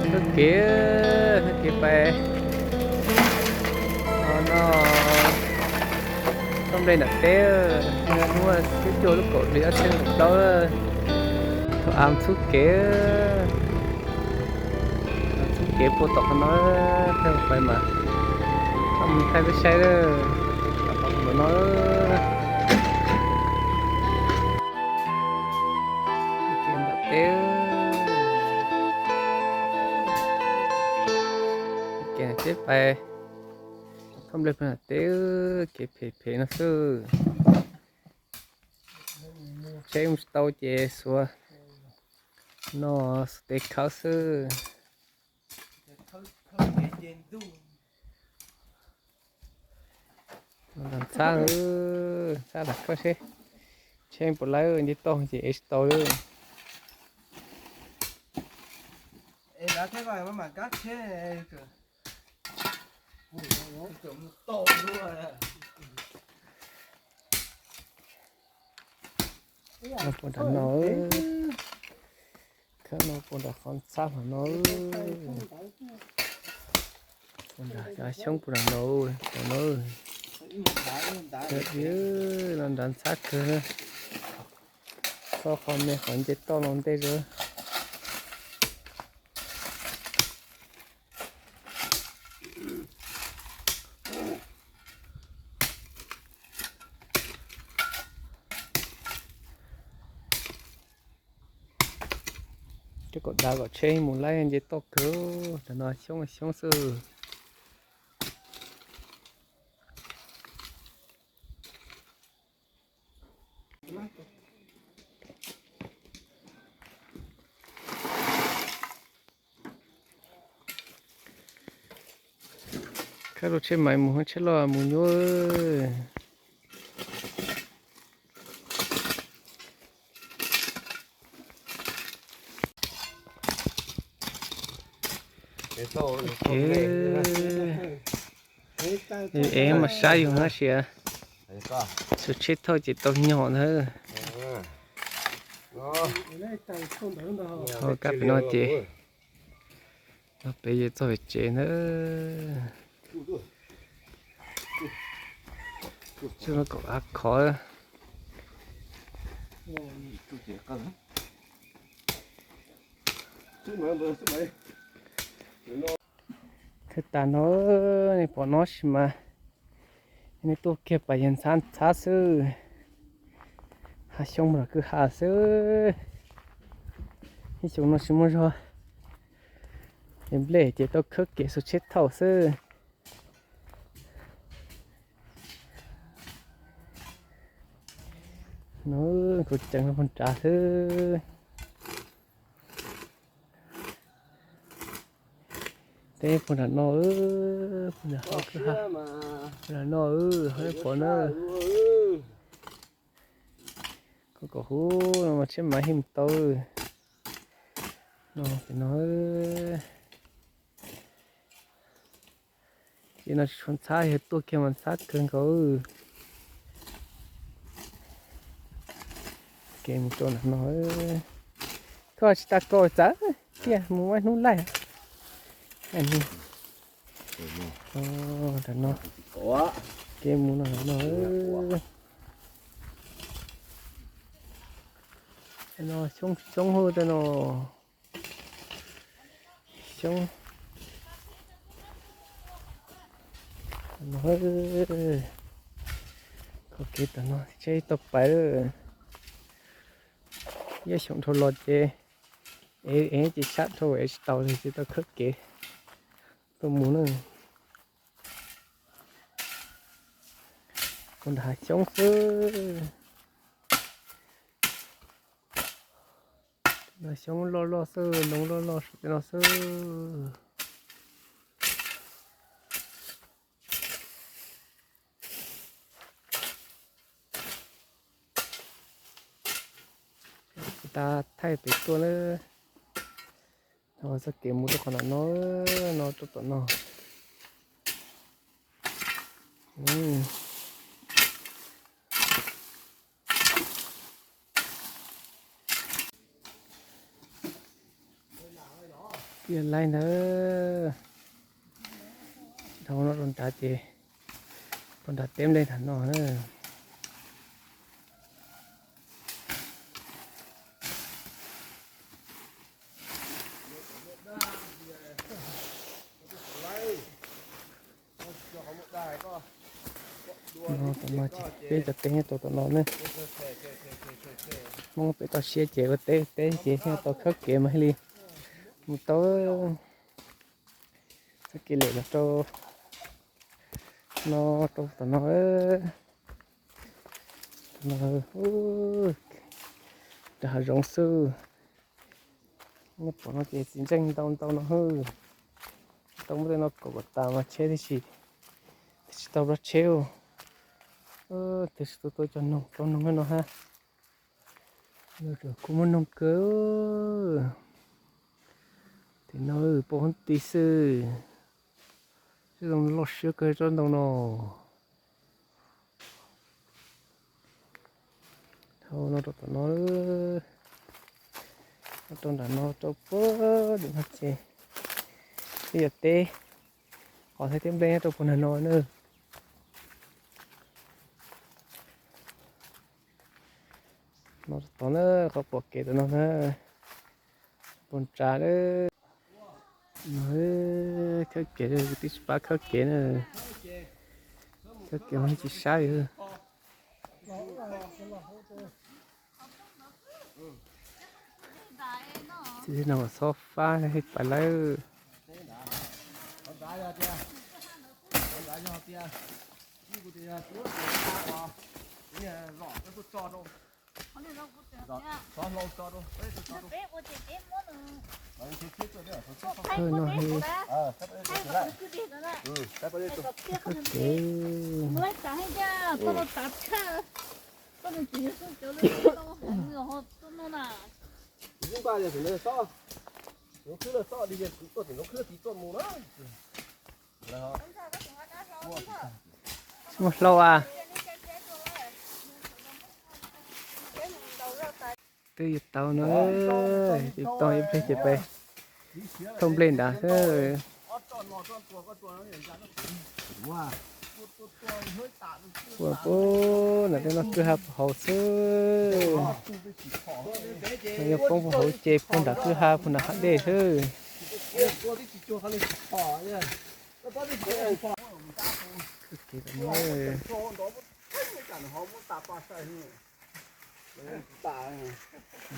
Txoj kev, txoj kev pais no, txoj nplej nram teb, hnub cuaj cuaj lub kaum hli ob txhiab kaum plaub, thaum av txhub kev, txhub kev puag tom qhov no, peb pais mas, mus thaij peb saib, tom no, kev nram teb, kev nram teb pais, txoj nplej pem nram teb, kev phem phem no xwb. Tsheb mus tsis tau ces xuas no, xuas tes khawb xwb. Ntxhab, ntxhab lam khawb seb tsheb puas lawv nce toj ces ev tsis tau lawm. No puag nram no, khawb no puag nram qhov ntxhab hlo no, puag nram xyoob puag nram no, no nrad ntxhab kawg, txhob qhov me qhov nce toj no ntej zuag. Coj kom dav kom tsheb mus laib nce toj kawg, tam no xyoob xyoob xwb. Khawb lub tsheb mais mus, tsheb loj mus nyuaj. Es mas saib yus hab sia, xuas tsheb thauj ces tau nyom ntag. Thauj kab pem no ces no pem yuav txog pem tsev ntag. Tsuas no kom av khov. Khawb tas no, nej pom no sis mas, nej tuaj kiag pas yawg ntxhab ntxhab xwb, hav xyoob los kwj ha xwb. Ib xyoos no tsis muaj zog, es nplej ces tau khawb kev xuas tsheb thauj xwb. No kuv ceev no puag nrad xwb. Teb puag nram no, puag nram hauv kwj ha, puag nram no, nej pom na. Koj kom huv no mas tsheb mas hij mus tau. No pem no, ces no tsis tshua ntxhab, yog tuaj kiag mas ntxhab kawg nkaus. Kev mus rau nram no, koj tsis tas koj txawv tiag mus muab hnub laij. Nram no, kev mus no, no, xyoob xyoob hauv tej no. Xyoob no, qhov kev tom no tsheb tau pais lawm. Ib xyoos dhau los ces ev, ev ces tshab dhau ev tsis tau li ces tau khawb kev tuaj mus na. Puag nram hav xyoob xwb. No xyoob loj loj xwb, ntoo loj loj saum tej no xwb. Kuv tau thaij pem tuaj na. Txoj kev mus rau qhov nram no, no rau tom no. Tiaj laib ntawd. Dhau no rau nrad ces, rau nram teb nplej nram no na. No, tam no ces peb cov teb nyob rau tom no ne. Hmoob peb toj siab ces ua teb, teb ces thiaj tau khawb kev mas thiaj li mus tau. Txoj kev lem los rau no, rau tom no. Tom no, rau hav zoov xwb. Nej pom no ces txiv ntseej ntau ntau no hwb. Tau muab tej no kaum kom tas mas tsheb thiaj tsis, thiaj tsis tau plab tsheb. Twb tsis tuaj tuaj cov noog, cov noog no hab. Kuj muaj noog kawg. Tim no pom hoob ti xwb. Loj siab kawg tsob ntoo no. Dhau no rau tom no, rau nram no rau puag tim no ces peb yuav teb, qhov thiab teb nplej nyob rau puag nram no na. No tod na, qhov pom kev tom no na, puag nrad na. Khawb kev, twb tsis pab khawb kev na. Khawb kev mas tsis saib. Txiv no mas xob fab pais lawm. Thawj no he, khawb kev. Tsis muaj hlau a. Twb yuav tau no, yuav tau ib pliag ces peb thauj nplej nrad xwb. Puag puag nram tej no kwj ha puag hauv xwb. No yog poob puag hauv ces puag nram kwj ha puag nram hav dej xwb. Khawb kev tom no.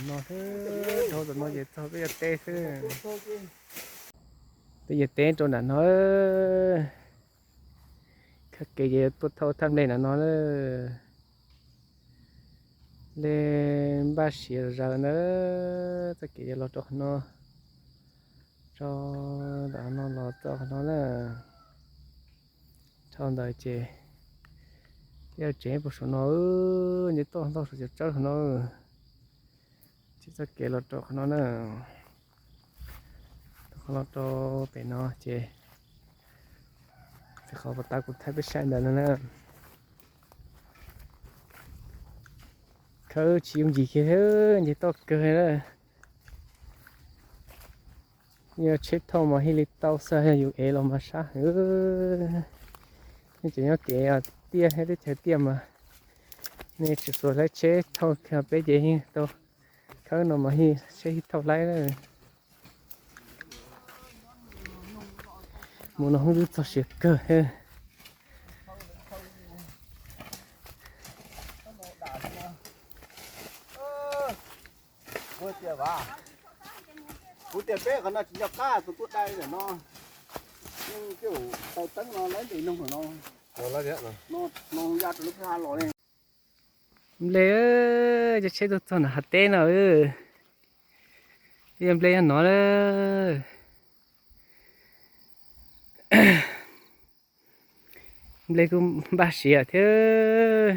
No xwb, dhau tom no ces txog peb yuav teb xwb. Peb yuav teb rau nram no. Khawb kev ces tuaj thauj thaj nplej nram no na. Nplej npaj siav zom zaws na. Txoj kev yuav los rau qhov no, rau ntawm no los txog qhov no na. Dhau ntawd ces peb yuav tsev puag saum no, nce toj ntog saum cov tsawb saum no. Ces txoj kev los rau qhov no na. Qhov los rau pem no ces, qhov puag ta kuv thaij peb saib ntawd no na. Khawb tsis yooj yim kiag, nce toj kawg na. Yog tsheb thauj mas thiaj li tau xwb, yog yus ev los mas sab heev. Nej tseem nyob kev tiaj thiab teb chaws tiaj mas nej tsis txuas laib tsheb thauj kiag, peb ces yeej tau khawb no mas yeej tsheb yeej thauj laib na. Mus no hnub twb txog siav kawg thiab. Kuv tias peb qhov no tsis nco qab tus tuaj dai ntawm no, yeej tau teeb no laib ntes noog no. Noog ya rau lub kwj ha los li. Nplej, cov tsheb tuaj txog nram hav teb no. Yog nplej nyob no lawm. Nplej kuj npaj siav thiab.